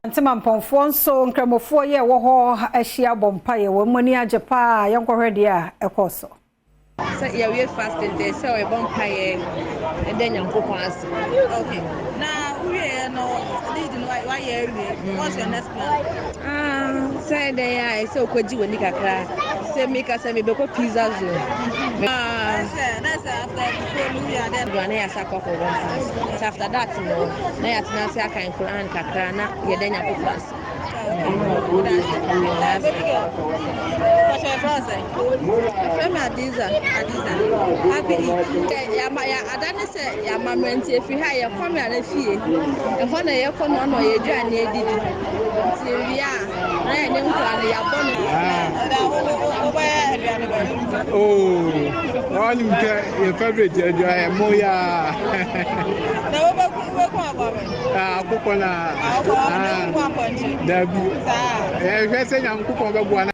Ntemampɔnfoɔ nso nkramofoɔ yɛ wɔ hɔ ahyia bɔ mpaeɛ wɔn ani agye paa yɛnkɔhwɛ deɛ a ɛkɔɔ so. Sɛ yɛwie fasting deɛ sɛ yɛbɔ mpaeɛ ɛdɛ Nyankopɔn ase. Okay. Na wowieɛ no lead no wayɛ awie. What's your next plan? Ah, sɛ dɛn a ɛsɛ okɔgye w'ani kakra. Sɛ meka sɛ mebɛkɔ pizza zone. Ah. Na sɛ after fufuo no wie a then. Na yɛasa akɔ akɔbɔ mpaeɛ. Sɛ after that no na yɛatena ase akan Quran kakra na yɛda Nyankopɔn ase. Baby girl. What's your friend? Yɛfrɛ me Adiza. Adiza. Happy Eid. Yɛama yɛ ada ne sɛ yɛama mmerɛ nti efiri ha yɛkɔ me ana fie. Ɛhɔ na yɛkɔ no ano yɛ aduane adidi. Nti ewie a na yɛne nkora no yɛabɔ no. Wobɛyɛ aduane bɛn? Oh, ɔnim kɛ yɛ favorite aduane ɛmo ya. Na wobɛku wobɛku akɔ bɛn? Akokɔ na. Akokɔ na wobɛku apɔnkye. Dabi. Saa. Yɛhwɛ sɛ Nyankopɔn bɛboa na.